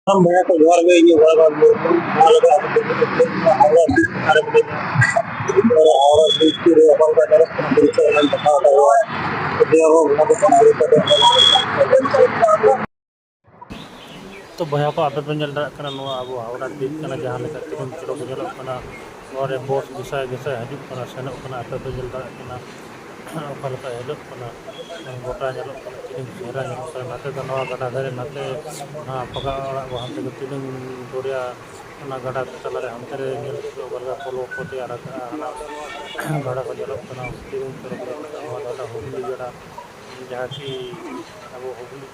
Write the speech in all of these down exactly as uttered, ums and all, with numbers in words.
ᱵᱚᱭᱦᱟ ᱠᱚ, ᱡᱚᱦᱟᱨ ᱜᱮ᱾ ᱤᱧ ᱵᱷᱚᱜᱚᱵᱟᱱ ᱢᱩᱨᱢᱩ, ᱱᱚᱣᱟ ᱞᱟᱹᱜᱤᱫ ᱟᱯᱮ ᱠᱚ ᱦᱟᱣᱲᱟ ᱵᱨᱤᱡᱽ ᱨᱮ ᱚᱠᱟ ᱞᱮᱠᱟ ᱧᱮᱞᱚᱜ ᱠᱟᱱᱟ, ᱯᱚᱨᱤᱥᱮᱵᱟ ᱮᱢ ᱫᱮᱠᱷᱟᱣ ᱟᱠᱟᱫ ᱠᱚᱣᱟ᱾ ᱡᱮ ᱟᱵᱚ ᱱᱚᱣᱟ ᱠᱚ ᱠᱚᱢᱯᱞᱤᱴ ᱠᱟᱛᱮ ᱛᱚ ᱵᱚᱭᱦᱟ ᱠᱚ, ᱟᱯᱮ ᱯᱮ ᱧᱮᱞ ᱫᱟᱲᱮᱭᱟᱜ ᱠᱟᱱᱟ, ᱱᱚᱣᱟ ᱟᱵᱚ ᱦᱟᱣᱲᱟ ᱵᱨᱤᱡᱽ ᱠᱟᱱᱟ, ᱡᱟᱦᱟᱸ ᱞᱮᱠᱟ ᱛᱤᱱᱟᱹᱜ ᱪᱚᱨᱚᱠ ᱧᱮᱞᱚᱜ ᱠᱟᱱᱟ᱾ ᱱᱚᱣᱟ ᱨᱮ ᱵᱚᱥ ᱜᱷᱮᱥᱟᱭ ᱜᱷᱮᱥᱟᱭ ᱦᱤᱡᱩᱜ ᱠᱟᱱᱟ, ᱥᱮᱱᱚᱜ ᱠᱟᱱᱟ, ᱟᱯᱮ ᱯᱮ ᱧᱮᱞ ᱫᱟᱲᱮᱭᱟᱜ ᱠᱟᱱᱟ᱾ ᱚᱠᱟ ᱞᱮᱠᱟ ᱧᱮᱞᱚᱜ ᱠᱟᱱᱟ, ᱜᱚᱴᱟ ᱧᱮᱞᱚᱜ ᱠᱟᱱᱟ, ᱛᱤᱱᱟᱹᱜ ᱪᱮᱦᱨᱟ ᱧᱮᱞᱚᱜ ᱠᱟᱱᱟ᱾ ᱱᱟᱛᱮ ᱫᱚ ᱱᱚᱣᱟ ᱜᱟᱰᱟ ᱫᱷᱟᱨᱮ, ᱱᱟᱛᱮ ᱱᱚᱣᱟ ᱯᱟᱠᱟ ᱚᱲᱟᱜ ᱠᱚ, ᱦᱟᱱᱛᱮ ᱫᱚ ᱛᱤᱱᱟᱹᱜ ᱫᱚᱨᱭᱟ, ᱚᱱᱟ ᱜᱟᱰᱟ ᱛᱟᱞᱟᱨᱮ ᱦᱟᱱᱛᱮ ᱨᱮ ᱧᱮᱞ ᱦᱚᱪᱚ ᱚᱠᱟ ᱞᱮᱠᱟ ᱯᱚᱞᱚᱵ ᱠᱚ ᱛᱮᱭᱟᱨ ᱟᱠᱟᱫᱼᱟ, ᱦᱟᱱᱟ ᱜᱟᱰᱟ ᱠᱚ ᱧᱮᱞᱚᱜ ᱠᱟᱱᱟ, ᱛᱤᱱᱟᱹᱜ ᱪᱚᱨᱚᱠ ᱧᱮᱞᱚᱜ ᱠᱟᱱᱟ᱾ ᱱᱚᱣᱟ ᱫᱚ ᱦᱩᱜᱽᱞᱤ ᱜᱟᱰᱟ, ᱡᱟᱦᱟᱸ ᱠᱤ ᱟᱵᱚ ᱦᱩᱜᱽᱞᱤ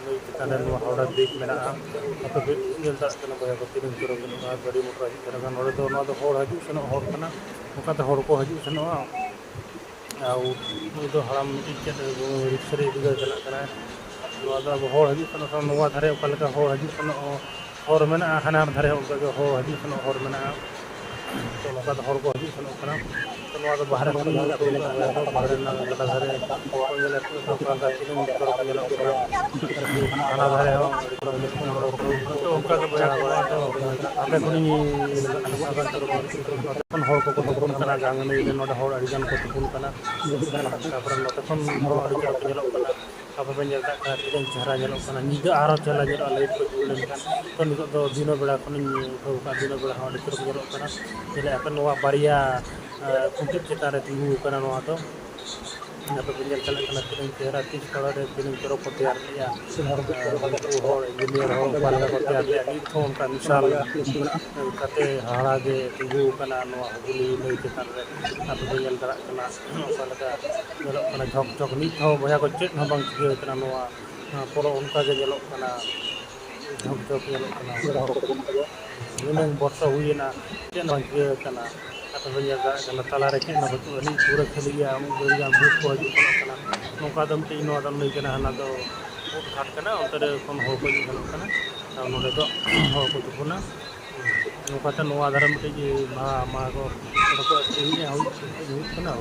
ᱱᱟᱹᱭ ᱪᱮᱛᱟᱱ ᱨᱮ ᱱᱚᱣᱟ ᱦᱟᱣᱲᱟ ᱵᱨᱤᱡᱽ ᱢᱮᱱᱟᱜᱼᱟ᱾ ᱟᱯᱮ ᱯᱮ ᱧᱮᱞ ᱫᱟᱲᱮᱭᱟᱜ ᱠᱟᱱᱟ ᱵᱚᱭᱦᱟ ᱠᱚ, ᱛᱤᱱᱟᱹᱜ ᱪᱚᱨᱚᱠ ᱧᱮᱞᱚᱜ ᱠᱟᱱᱟ, ᱜᱟᱹᱰᱤ ᱢᱚᱴᱚᱨ ᱦᱤᱡᱩᱜ ᱥᱮᱱᱚᱜ ᱠᱟᱱᱟ᱾ ᱱᱚᱰᱮ ᱫᱚ, ᱱᱚᱣᱟ ᱫᱚ ᱦᱚᱲ ᱦᱤᱡᱩᱜ ᱥᱮᱱᱚᱜ ᱦᱚᱨ ᱠᱟᱱᱟ, ᱚᱱᱠᱟᱛᱮ ᱦᱚᱲ ᱠᱚ ᱦᱤᱡᱩᱜ ᱥᱮᱱᱚᱜᱼᱟ᱾ ᱟᱨ ᱱᱩᱭ ᱫᱚ ᱦᱟᱲᱟᱢ ᱢᱤᱫᱴᱤᱡ ᱪᱮᱫ ᱨᱤᱠᱥᱟᱹ ᱨᱮ ᱤᱫᱤ ᱠᱟᱛᱮ ᱪᱟᱞᱟᱜ ᱠᱟᱱᱟᱭ᱾ ᱱᱚᱣᱟ ᱫᱚ ᱟᱵᱚ ᱦᱚᱲ ᱦᱤᱡᱩᱜ ᱥᱮᱱᱚᱜ ᱥᱟᱶ, ᱱᱚᱣᱟ ᱫᱷᱟᱨᱮ ᱚᱠᱟ ᱞᱮᱠᱟ ᱦᱚᱲ ᱦᱤᱡᱩᱜ ᱥᱮᱱᱚᱜ ᱦᱚᱨ ᱢᱮᱱᱟᱜᱼᱟ, ᱦᱟᱱᱟ ᱫᱷᱟᱨᱮ ᱦᱚᱸ ᱚᱱᱠᱟ ᱜᱮ ᱦᱚᱲ ᱦᱤᱡᱩᱜ ᱥᱮᱱᱚᱜ ᱦᱚᱨ ᱢᱮᱱᱟᱜᱼᱟ᱾ ᱛᱚ ᱱᱚᱝᱠᱟ ᱫᱚ ᱦᱚᱲ ᱠᱚ ᱦᱤᱡᱩᱜ ᱥᱮᱱᱚᱜ ᱠᱟᱱᱟ᱾ ᱛᱚ ᱱᱚᱣᱟ ᱫᱚ ᱵᱟᱦᱨᱮ ᱠᱷᱚᱱ ᱧᱮᱞ ᱦᱚᱪᱚ ᱠᱟᱜ ᱵᱚᱭᱦᱟ ᱠᱚ, ᱵᱟᱦᱨᱮ ᱨᱮᱱᱟᱜ ᱜᱟᱰᱟ ᱫᱷᱟᱨᱮ ᱠᱚ ᱧᱮᱞ ᱦᱚᱪᱚ ᱠᱟᱜ ᱵᱚᱭᱦᱟ ᱠᱚ, ᱧᱮᱞ ᱦᱚᱪᱚ ᱠᱟᱜ ᱵᱚᱭᱦᱟ ᱠᱚ᱾ ᱦᱟᱱᱟ ᱫᱷᱟᱨᱮ ᱦᱚᱸ ᱟᱹᱰᱤ ᱠᱚ ᱧᱮᱞ ᱠᱟᱱᱟ ᱦᱚᱲ ᱠᱚ᱾ ᱛᱚ ᱚᱱᱠᱟ ᱜᱮ ᱵᱚᱭᱦᱟ ᱠᱚ, ᱟᱫᱚ ᱟᱯᱮ ᱠᱷᱚᱱᱤᱧ ᱱᱚᱛᱮ ᱠᱷᱚᱱ ᱦᱚᱲ ᱠᱚᱠᱚ ᱛᱩᱯᱩᱱ ᱠᱟᱱᱟ, ᱜᱟᱝ ᱱᱟᱹᱭ ᱨᱮ ᱱᱚᱰᱮ ᱦᱚᱲ ᱟᱹᱰᱤ ᱜᱟᱱ ᱠᱚ ᱛᱩᱯᱩᱱ ᱠᱟᱱᱟ᱾ ᱛᱟᱨᱯᱚᱨᱮ ᱱᱚᱛᱮ ᱠᱷᱚᱱ ᱦᱚᱸ ᱟᱹᱰᱤ ᱪᱮᱦᱨᱟ ᱠᱚ ᱧᱮᱞᱚᱜ ᱠᱟᱱᱟ᱾ ᱟᱯᱮ ᱯᱮ ᱧᱮᱞ ᱫᱟᱲᱮᱭᱟᱜ ᱠᱟᱱᱟ ᱛᱤᱱᱟᱹᱜ ᱪᱮᱦᱨᱟ ᱧᱮᱞᱚᱜ ᱠᱟᱱᱟ, ᱧᱤᱫᱟᱹ ᱟᱨᱦᱚᱸ ᱪᱮᱦᱨᱟ ᱧᱮᱞᱚᱜᱼᱟ ᱞᱟᱭᱤᱴ ᱠᱚ ᱡᱩᱞ ᱞᱮᱱᱠᱷᱟᱱ᱾ ᱛᱚ ᱱᱤᱛᱚᱜ ᱫᱚ ᱫᱤᱱᱟᱹ ᱵᱮᱲᱟ ᱠᱷᱚᱱᱤᱧ ᱩᱴᱷᱟᱹᱣ ᱠᱟᱜᱼᱟ, ᱫᱤᱱᱟᱹ ᱵᱮᱲᱟ ᱦᱚᱸ ᱟᱹᱰᱤ ᱪᱮᱦᱨᱟ ᱧᱮᱞᱚᱜ ᱠᱟᱱᱟ᱾ ᱧᱮᱞᱮᱫᱼᱟ ᱯᱮ ᱱᱚᱣᱟ ᱵᱟᱨᱭᱟ, ᱮ, ᱠᱩᱴᱤᱨ ᱪᱮᱛᱟᱱ ᱨᱮ ᱛᱤᱸᱜᱩ ᱟᱠᱟᱱᱟ ᱱᱚᱣᱟ ᱫᱚ᱾ ᱟᱯᱮ ᱯᱮ ᱧᱮᱞ ᱪᱟᱞᱟᱜ ᱠᱟᱱᱟ ᱛᱤᱱᱟᱹᱜ ᱪᱮᱦᱨᱟ ᱛᱤᱥ ᱠᱟᱞᱟ ᱨᱮ ᱛᱤᱱᱟᱹᱜ ᱪᱚᱨᱚᱠ ᱠᱚ ᱛᱮᱭᱟᱨ ᱞᱮᱜᱼᱟ᱾ ᱮ, ᱩᱱᱠᱩ ᱦᱚᱲ ᱤᱧᱡᱤᱱᱤᱭᱟᱨ ᱦᱚᱲ ᱚᱠᱟ ᱞᱮᱠᱟ ᱠᱚ ᱛᱮᱭᱟᱨ ᱞᱮᱜᱼᱟ, ᱱᱤᱛ ᱦᱚᱸ ᱚᱱᱠᱟ ᱢᱮᱥᱟᱞ ᱠᱟᱛᱮ ᱦᱟᱦᱟᱲᱟ ᱜᱮ ᱛᱤᱸᱜᱩ ᱟᱠᱟᱱᱟ ᱱᱚᱣᱟ ᱦᱩᱜᱽᱞᱤ ᱱᱟᱹᱭ ᱪᱮᱛᱟᱱ ᱨᱮ᱾ ᱟᱯᱮ ᱯᱮ ᱧᱮᱞ ᱫᱟᱲᱮᱭᱟᱜ ᱠᱟᱱᱟ ᱚᱠᱟ ᱞᱮᱠᱟ ᱧᱮᱞᱚᱜ ᱠᱟᱱᱟ ᱡᱷᱚᱠ ᱡᱷᱚᱠ, ᱱᱤᱛ ᱦᱚᱸ ᱵᱚᱭᱦᱟ ᱠᱚ ᱪᱮᱫ ᱦᱚᱸ ᱵᱟᱝ ᱪᱤᱠᱟᱹ ᱟᱠᱟᱱᱟ ᱱᱚᱣᱟ, ᱱᱚᱣᱟ ᱯᱚᱨᱚᱵᱽ ᱚᱱᱠᱟ ᱜᱮ ᱧᱮᱞᱚᱜ ᱠᱟᱱᱟ᱾ ᱡᱷᱚᱠ ᱡᱷᱚᱠ ᱧᱮᱞᱚᱜ ᱠᱟᱱᱟ᱾ ᱱᱩᱱᱟᱹᱝ ᱵᱚᱨᱥᱟ ᱦᱩᱭᱮᱱᱟ, ᱪᱮᱫ ᱦᱚᱸ ᱵᱟᱝ ᱪᱤᱠᱟᱹ ᱟᱠᱟᱱᱟ᱾ ᱟᱯᱮ ᱯᱮ ᱧᱮᱞ ᱫᱟᱲᱮᱭᱟᱜ ᱠᱟᱱᱟ, ᱛᱟᱞᱟᱨᱮ ᱪᱮᱫ ᱦᱚᱸ ᱵᱟᱹᱪᱩᱜ ᱟᱹᱱᱤᱡ, ᱯᱩᱨᱟᱹ ᱠᱷᱟᱹᱞᱤ ᱜᱮᱭᱟ᱾ ᱩᱱᱟᱹᱜ ᱜᱟᱱ ᱵᱩᱛ ᱠᱚ ᱦᱤᱡᱩᱜ ᱥᱮᱱᱚᱜ ᱠᱟᱱᱟ᱾ ᱱᱚᱝᱠᱟ ᱫᱚ ᱢᱤᱫᱴᱤᱡ ᱱᱚᱣᱟ ᱫᱚ ᱱᱟᱹᱭ ᱠᱟᱱᱟ, ᱦᱟᱱᱟ ᱫᱚ ᱵᱩᱛ ᱜᱷᱟᱴ ᱠᱟᱱᱟ, ᱚᱱᱛᱮ ᱨᱮ ᱠᱷᱚᱱ ᱦᱚᱲ ᱠᱚ ᱦᱤᱡᱩᱜ ᱥᱮᱱᱚᱜ ᱠᱟᱱᱟ᱾ ᱟᱨ ᱱᱚᱰᱮ ᱫᱚ ᱦᱚᱲ ᱠᱚ ᱛᱩᱯᱩᱱᱟ᱾ ᱱᱚᱝᱠᱟᱛᱮ ᱱᱚᱣᱟ ᱫᱷᱟᱨᱮ ᱢᱤᱫᱴᱤᱡ ᱢᱟ, ᱢᱟ ᱠᱚ ᱟᱹᱠᱷᱨᱤᱧᱮᱫᱼᱟ, ᱦᱩᱭᱩᱜ, ᱦᱩᱭᱩᱜ ᱠᱟᱱᱟ᱾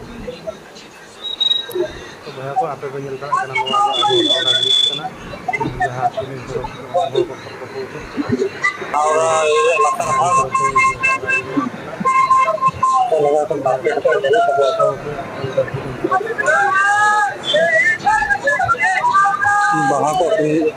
ᱛᱚ ᱵᱚᱭᱦᱟ ᱠᱚ, ᱟᱯᱮ ᱯᱮ ᱧᱮᱞ ᱫᱟᱲᱮᱭᱟᱜ ᱠᱟᱱᱟ, ᱱᱚᱣᱟ ᱫᱚ ᱟᱵᱚ ᱦᱟᱣᱲᱟ ᱵᱨᱤᱡᱽ ᱠᱟᱱᱟ, ᱡᱟᱦᱟᱸ ᱛᱤᱱᱟᱹᱜ ᱦᱚᱲ ᱠᱚ ᱦᱚᱲ ᱠᱚ ᱠᱚ ᱦᱟᱣᱲᱟ ᱞᱟᱛᱟᱨ ᱦᱟᱣᱲᱟ᱾ ᱵᱟᱦᱟ ᱠᱚ ᱟᱹᱠᱷᱨᱤᱧ᱾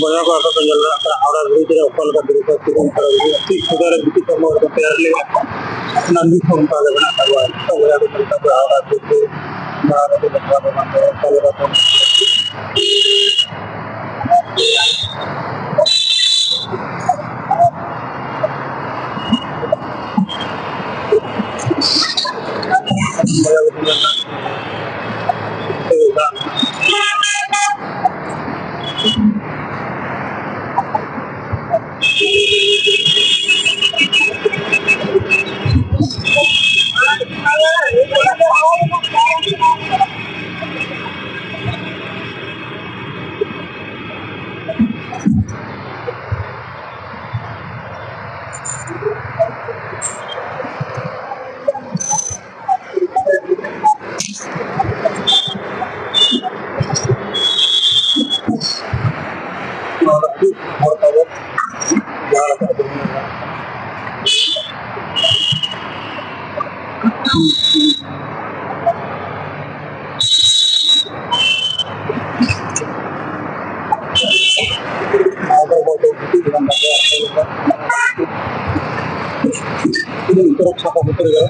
ᱵᱚᱭᱦᱟ ᱠᱚ, ᱟᱯᱮ ᱯᱮ ᱧᱮᱞ ᱫᱟᱲᱮᱭᱟᱜ ᱠᱟᱱᱟ, ᱦᱟᱣᱲᱟ ᱵᱨᱤᱡᱽ ᱨᱮ ᱚᱠᱟ ᱞᱮᱠᱟ ᱫᱤᱨᱜᱷᱚ ᱥᱤᱨᱤᱧ ᱠᱚᱨᱮ ᱦᱩᱭᱩᱜᱼᱟ, ᱴᱷᱤᱠ ᱥᱩᱫᱷᱟᱹ ᱨᱮ ᱵᱨᱤᱴᱤᱥ ᱟᱢᱚᱞ ᱨᱮᱠᱚ ᱛᱮᱭᱟᱨ ᱞᱮᱫᱟ᱾ ᱚᱱᱟ ᱱᱤᱛ ᱦᱚᱸ ᱚᱱᱠᱟ ᱜᱮ ᱢᱮᱱᱟᱜ ᱛᱟᱵᱚᱣᱟ᱾ ᱛᱚ ᱵᱚᱭᱦᱟ ᱠᱚ, ᱪᱮᱫ ᱞᱮᱠᱟ ᱯᱮ ᱦᱟᱣᱲᱟ ᱵᱨᱤᱡᱽ ᱨᱮ ᱱᱚᱣᱟ ᱠᱚ ᱧᱮᱞ ᱫᱟᱲᱮᱭᱟᱜ ᱠᱟᱱᱟ, ᱚᱠᱟ ᱞᱮᱠᱟ ᱠᱚ ᱱᱚᱣᱟ ᱫᱚ ᱟᱹᱰᱤ ᱦᱚᱲ ᱛᱟᱵᱚ ᱡᱟᱦᱟᱸ ᱞᱮᱠᱟ ᱟᱵᱚ ᱵᱚᱱ ᱧᱮᱞ ᱫᱟᱲᱮᱭᱟᱜ ᱠᱟᱱᱟ᱾ ᱱᱚᱣᱟ ᱫᱚ ᱟᱵᱚ ᱫᱚ ᱜᱤᱛᱤᱡ ᱠᱟᱱ ᱛᱟᱵᱚᱱᱟ᱾ ᱛᱤᱱᱟᱹᱜ ᱩᱛᱟᱹᱨ ᱥᱟᱯᱷᱟ ᱩᱛᱟᱹᱨ ᱜᱮ᱾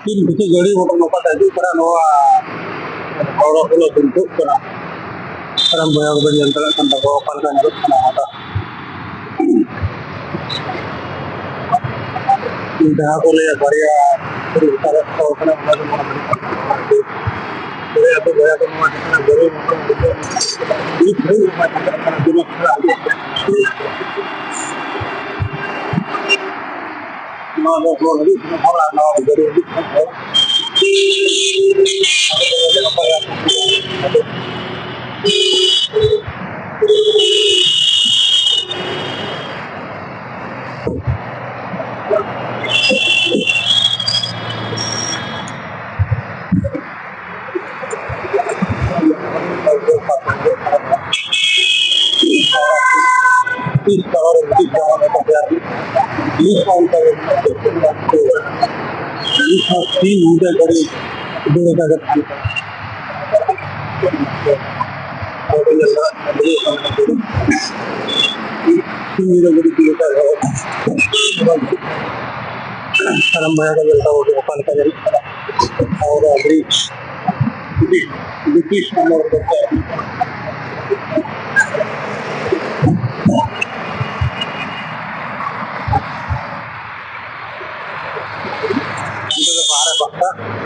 ᱛᱤᱱ ᱠᱤᱪᱷᱩ ᱜᱟᱹᱰᱤ ᱢᱚᱴᱚᱨ ᱱᱚᱝᱠᱟ ᱛᱮ ᱦᱤᱡᱩᱜ ᱠᱟᱱᱟ, ᱱᱚᱣᱟ ᱦᱚᱲ ᱠᱚᱞᱮ ᱫᱩᱨᱵᱷᱳᱜᱽ ᱠᱟᱱᱟ᱾ ᱦᱟᱲᱟᱢ ᱵᱚᱭᱦᱟ ᱠᱚᱵᱮᱱ ᱧᱮᱞ ᱫᱟᱲᱮᱭᱟᱜ ᱠᱟᱱ ᱛᱟᱠᱚᱣᱟ ᱚᱠᱟ ᱞᱮᱠᱟ ᱧᱮᱞᱚᱜ ᱠᱟᱱᱟ ᱦᱟᱴᱟᱜ᱾ ᱡᱟᱦᱟᱸ ᱠᱚ ᱞᱟᱹᱭᱟ ᱵᱟᱨᱭᱟ ᱠᱩᱲᱤ ᱦᱚᱯᱚᱱ ᱠᱚ ᱠᱟᱱᱟ, ᱚᱱᱟ ᱫᱚ ᱱᱚᱣᱟ ᱫᱚ ᱵᱟᱨᱭᱟ ᱠᱚ ᱵᱚᱭᱦᱟ ᱠᱚ ᱱᱚᱣᱟ ᱡᱟᱦᱟᱸ ᱜᱟᱹᱰᱤ ᱢᱚᱴᱚᱨ ᱢᱤᱫ ᱜᱷᱟᱹᱲᱤᱡ ᱱᱚᱣᱟ ᱪᱟᱞᱟᱜ ᱠᱟᱱᱟ, ᱫᱤᱱᱟᱹᱢ ᱠᱷᱚᱱᱟᱜ ᱟᱹᱰᱤ ᱱᱚᱣᱟ ᱫᱚ ᱦᱚᱲ ᱦᱤᱡᱩᱜ ᱠᱟᱱᱟ, ᱦᱚᱲ ᱟᱨ ᱱᱚᱣᱟ ᱜᱟᱹᱰᱤ ᱦᱤᱡᱩᱜ ᱠᱟᱱᱟ, ᱦᱚᱲ᱾ ᱦᱟᱲᱟᱢ ᱵᱚᱭᱦᱟ ᱠᱚ ᱧᱮᱞ ᱛᱟᱵᱚᱱ ᱯᱮ, ᱚᱠᱟ ᱞᱮᱠᱟ ᱧᱮᱞᱚᱜ ᱠᱟᱱᱟ ᱦᱟᱣᱲᱟ ᱵᱨᱤᱡᱽ, ᱵᱨᱤᱴᱤᱥ, ᱵᱨᱤᱴᱤᱥ ᱟᱢᱚᱞ ᱨᱮ᱾ ᱚᱱᱛᱮ ᱫᱚ ᱵᱟᱦᱨᱮ ᱯᱟᱦᱴᱟ᱾